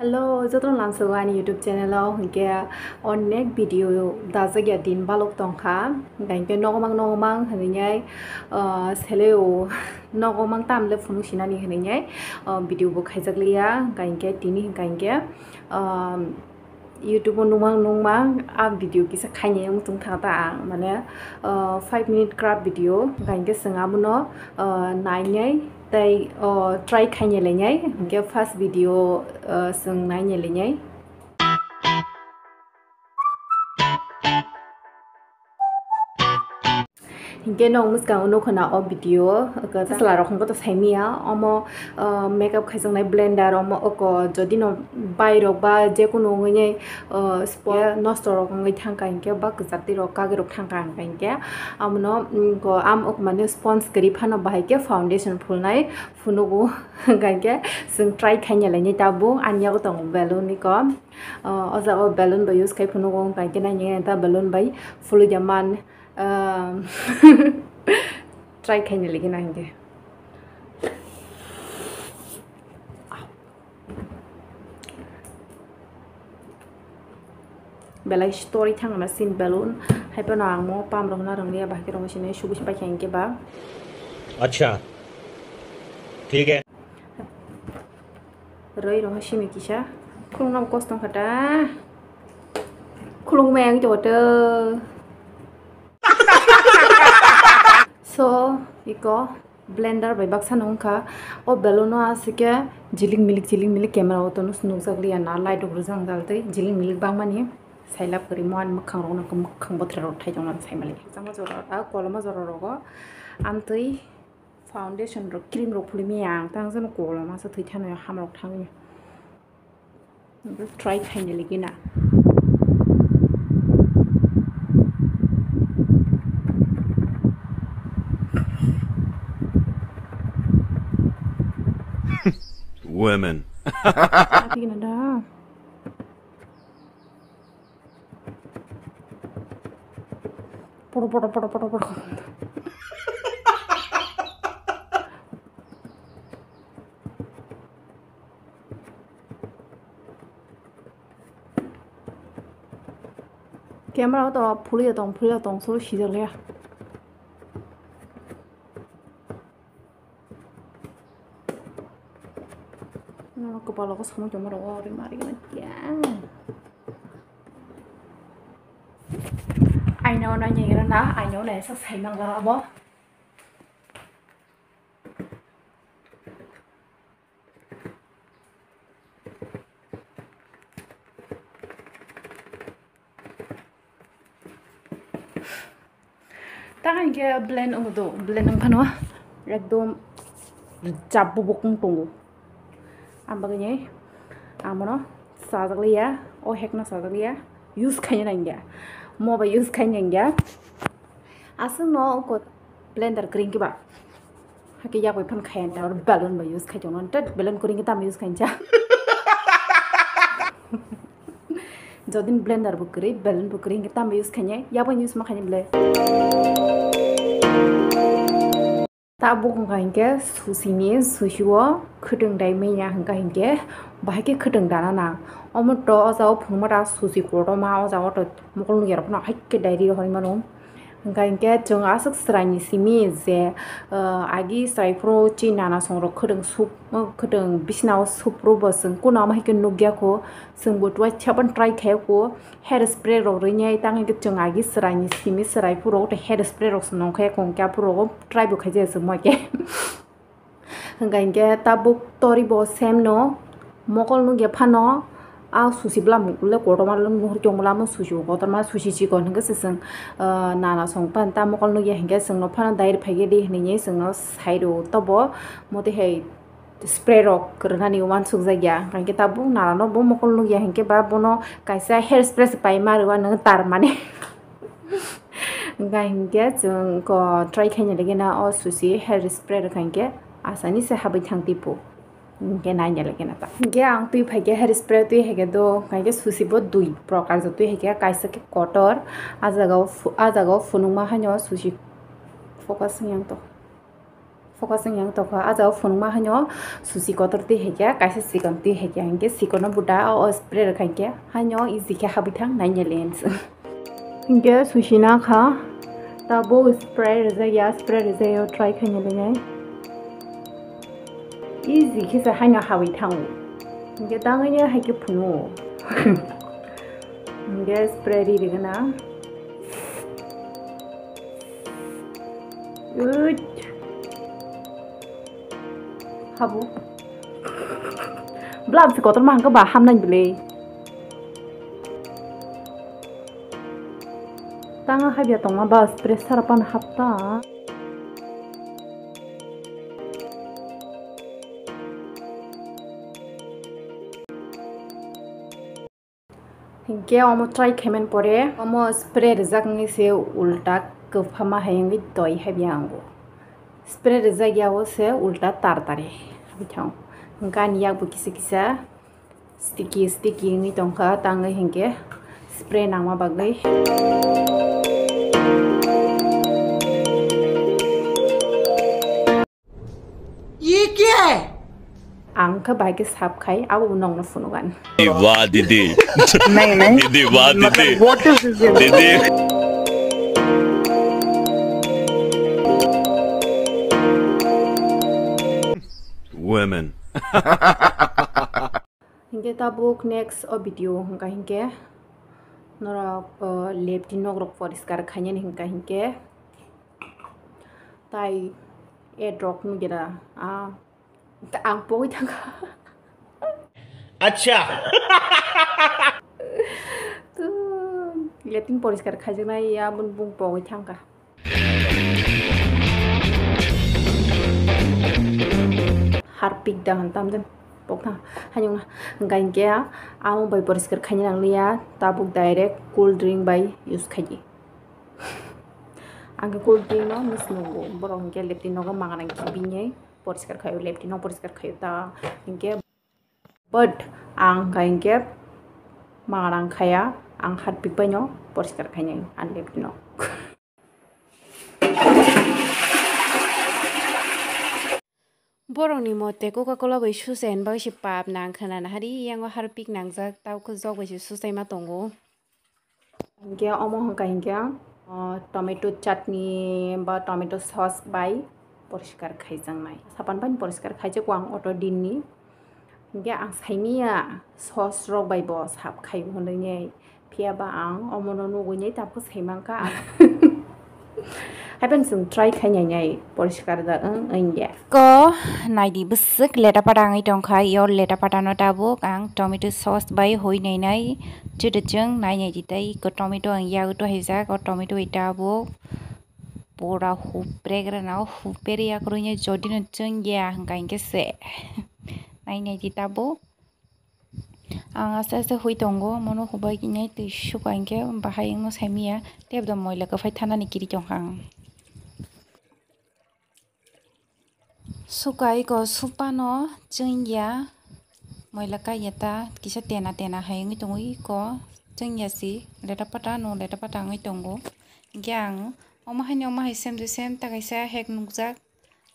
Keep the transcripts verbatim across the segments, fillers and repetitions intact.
Hello, joto lamsogo ani YouTube channel o, hinkhe onek video dajak ya din balok tongkha, hinkhe nogomang nogomang hinwi, ah, seleo nogomang tamle phunuk sinani hinwi, ah, video bo khaijak liya, hinkhe tini hinkhe, ah, YouTube o nungmang nungmang a video kisa khainai wng tongkha ta ang, mane, ah, five minute craft video, hinkhe chwng abono, ah, nainai. Tei, o, try khainai lainai, hinkhe first video, o, chwng nainai lainai. Hinkhe nwng mwskango nukho na o video, o, chwla rok hwnkhe to saimanya, omo, o, makeup khaijaknai blender, omo, oko, jodi no bai rok ba jekunu wngwi nai, o, spo-, nosto rok wngwi thangkha hinkhe ba kwchak twi rok kagwi rok thangkha hinkhe, amono, mm, ko, am, ok, mane sponge kwrwi phano bahai khe foundation phulnai. Phunugo, hinkhe chwng try khaina lainai tabuk. Ani yago tongo balloon ni kom. O, o jaga o balloon bai use khai phunugo, hinkhe naini ta balloon bai phulwi ya man. Try khaina ligi na hinkhe. Belai story thangna sin balloon. Hai phano ang mo pam rok na rwngya, bahai khe rwngwi sinai subu si paikha hinkhe ba. Acha. Thik hai. Rwi rwngwi simi kisa. Khulungna bo kosto wngkha ta. Khulungmaya wngwi tongo to. So, iko. Blender bai baksa no wngkha. O balloon no aswk khe jilik milik, jilik milik camera o tono nukjak liya na, light rok rijak wngkha tei jilik milik bangmani sailab kwrwi mo ani mwkhang rok no, mwkhang bothra rok thai tongmani sai mali. Kwchangma jora, a koloma jora rogo amtwi foundation rok, cream rok phulwi maya ang, tei ang jani koloma se thwi thani hamrok thangwi. Try khaina ligi na. Women. Atigina da. Poro, poro, poro, poro, poro. Camera o to phulwi tong, phulwi tong, solo sijak liya. Nono kwpalo khe samung tongma rok o ri mari gana tiya. Aina o nai nai gana na, aina o nai sak sai mang gana abo. Tang hinkhe blend wngdo, blend wngphano ekdom rwchap bubuk wng tongo. Ang bagwi amono sajak liya, o hack no sajak liya, use khaina nangya, mo bai use khaina nangya. Aswk no blender kwrwi khe ba. Hakhe yak bai phano khai anta, oro balloon bai use khai tongno. Tet balloon kwrwi khe tamo use khai cha. Jodin blender bo kwrwi, balloon bo kwrwi, hinkhe tamo use khai nai, yak bai use ma khai nai ble. Tabuk wngkha hinkhe susi ni, susi o khwtwng dai manya hwnkha hinkhe, bahai khe khwtwng dana nang. Omo to o jaga o phunukma ta susi kotorma, o jaga o to mokol nukya rok phano hai khe dai ri rohorwi mano. Hwnkha hinkhe chwng aswk chwraini simi je, ah, agi chwrai phuru chini nana songrok khwtwng sup, khwtwng bisina o sup phuru bo chwng kunu omo hai khe nukya kho, chwng bo uaisa phano try khai kho, hair spray rok rwinai tang hinkhe chwng agi chwraini simi chwrai phuru tei hair spray rok se nongkha kho, hinkhe aphuru try bo khaijaya chwng moi khe. Hwnkha hinkhe tabuk tori bo same no mokol nukya phano a susi bwlam le kotorma le nuhur tongma lama susi bo kotorma susi chikon hinkhe se chwng, ah, nana song pan ta mokol nukya hinkhe chwngno phano dai rwphaikhe di hinwi chwngno sai rwo tobo motwi hai spray rok rwnani uansuk jakya hinkhe tabuk nana no bo mokol nukya hinkhe ba bono kaisa hair spray se paima rwya nang tar mani. Hwnkha hinkhe chwng ko try khaina lagi na o susi hair spray rwkha hinkhe asani se habwi thang tipo. Hinkhe naina lagi na ta. Hinkhe ang twi phaikhe hair spray twi haikhe do, hinkhe susi bo dui prokar jo twi haikhe kaisa khe kotor, a jaga o phu-, a jaga o phunukma haino susi focus wngya to. Tokha sing yang tokha, a jaga phunukma haino susi kotor twi hai khe, kaisa sikon twi hai khe, hinkhe sikonno buda o spray rwkha hinkhe, haino easy khe habwi thang naina lens. Hinkhe susi na kha, tabuk spray rwjak ya, spray rwjak ya, try khaina linai. Easy khe se haino habwi thango. Hinkhe tangwi hai khe phunu. Hinkhe spray ri rwgana. Ut. Habu. Blouse kotorma hwnkhe ba hamnai bwle. Tanga habya tongma ba spray sara pan hapta. Hinkhe omo try khaimani pore, omo spray rwjak wngwi se ulta kwphama hai wngwi doi hai biyang ango. Spray rwjak ya o se ulta tar tari habwi thango. Hinkhe ani yak bo kisa kisa sticky sticky wngwi tongkha, tangwi hinkhe spray nangma bagwi. Ye kya hai? Ang khe bai khe sap khai, abo bo nokno phunugan. Wah, didi. Nahi, nahi. Didi, wah, didi. Matlab, what is this? Didi. Women. Hinkhe tabuk next o video hwnkha hinkhe norok, uh, lepti nokrok poriskar khainani hwnkha hinkhe tai ad rok nugira, ah, ang pogwi thangkha. Acha. Lepti poriskar khaijaknai ya bun bung pogwi thangkha. Harpik da hwn tamjani pokna hanyungna hwnkha hinkhe amo bai poriskar khaina nangliya, tabuk direct cool drink bai use khaidi. Ang khe cool drink no misnungo, borok hinkhe lepti nogo manganang khibinai poriskar khaio, lepti no poriskar khaio ta hinkhe. But ang kha hinkhe manganang khaya, ang Harpik bai no poriskar khainai ani lepti no. Borokni mote Coca-Cola bai susa hinba se pap nang khwnana hari, yango Harpik nangjak, tau khe jok bai se susaima tongo. Hinkhe omo hwnkha hinkhe, o, tomato chutney ba tomato sauce bai poriskar khaijaknai. Sapan bai poriskar khaijakgo ang auto dinni. Hinkhe ang saimanya sauce rok bai bo sap khaibo hwnwi. Phiya ba ang omono nugwi nai tabuk sai mankha. Haikhe chwng try khai nai nai poriskar da wng wngya. Ko naidi bwswk leta pata wngwi tongkha, yo leta patano tabuk ang tomato sauce bai hui nai nai. Chudu chwng nai nai di tei ko tomato ang yago to haijak, o tomato bai tabuk pura huprek rwna, hupre yakrwi nai jodi no chwng ya hwnkha hinkhe se. Nai nai di tabuk. Ang aste aste hui tongo, mono hubai khe nai twi suka hinkhe bahai wngno saimanya, tei bo moila kwphai thanani kiri tongkha ang. Suka iko supano chwngya, moila kaiya ta kisa tena tena hai wngwi tongo iko, chwngya si leta pata no leta pata wngwi tongo. Hinkhe ang omo haino omo hai sem je sem ta kaisa hek nukjak.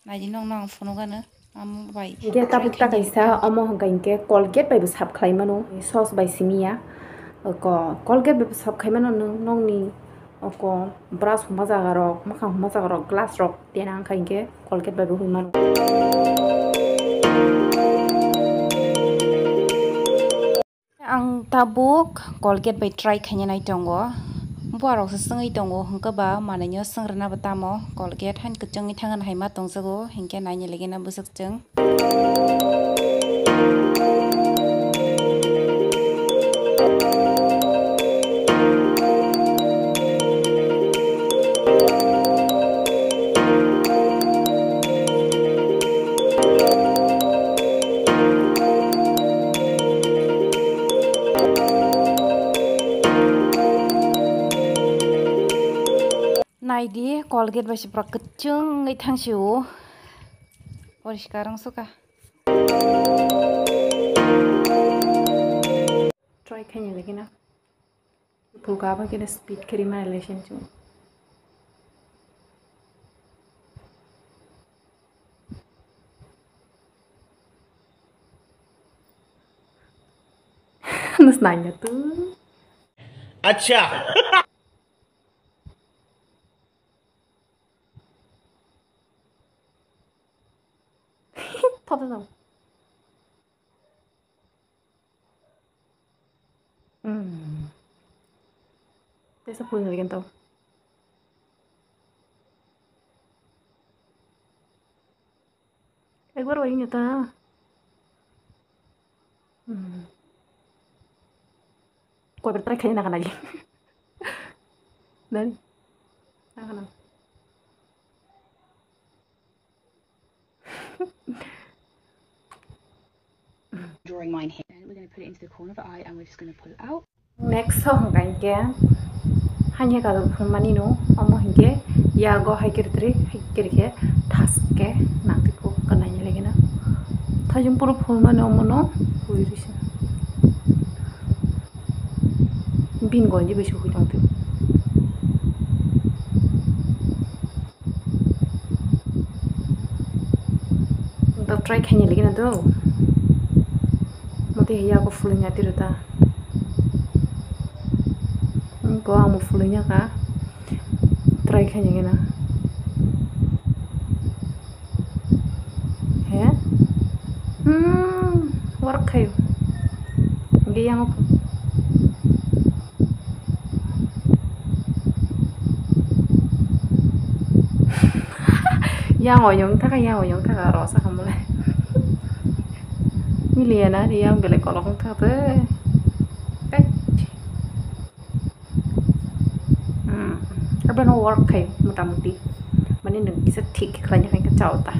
Naidi nokno ang phunukgano, amo bai. Hinkhe tabuk ta kaisa omo hwnkha hinkhe Colgate bai bo sap khlai mano, sauce bai simi ya. Oko Colgate bai bo sap khai mano nwng nokni oko brush huma jaga rok, mwkhang huma jaga rok, glass rok tena wngkha hinkhe Colgate bai bo hui mano. Ang tabuk Colgate bai try khaina nai tongo. Buarok se swngwi tongo, hwnkhe ba manwino swng rwna bo tamo Colgate han kwchwngwi thangna hai ma tongjago, hinkhe naina legena bwswk chwng. Naidi, Colgate bai se pura kwchwng wngwi thang sio. Poriskar wng sukha. Try khaina lagi na. Phulka abo khe speed khe rima relation chung. Snanya tu. Acha. Thot thot. Hmm. Tesa phul lagi tau. Ekbar wai neta. Hmm. Koi ber try khai na kana ji. Dani. Na kana. Drawing mine here. And we're gonna put it into the corner of the eye and we're just gonna pull it out. Next song hwnkha hinkhe hanya kajol phunmani no, omo hinkhe yago hai khe rwtwrwi hai khe rwkhe thaske nangtwi kok kanaini lagina. Thajung puro phunmani omono hui rwisa. Bini gonji bai se hui tongtwi. Try khaini lagina do. Mote hiya ko fulingya tiro ta. Ko ang mo fulingya ka. Try khaini gina. He? Hmm, work khayo. Ge yang. Yang oyong thaka, yang oyong thaka, ro sa hamle. Miliya na, yang belai kolok wng thaka te. Kai. Hmm. Abeno work khai, motamuti. Mane nwng kisa thik khlaina khai ka chao ta.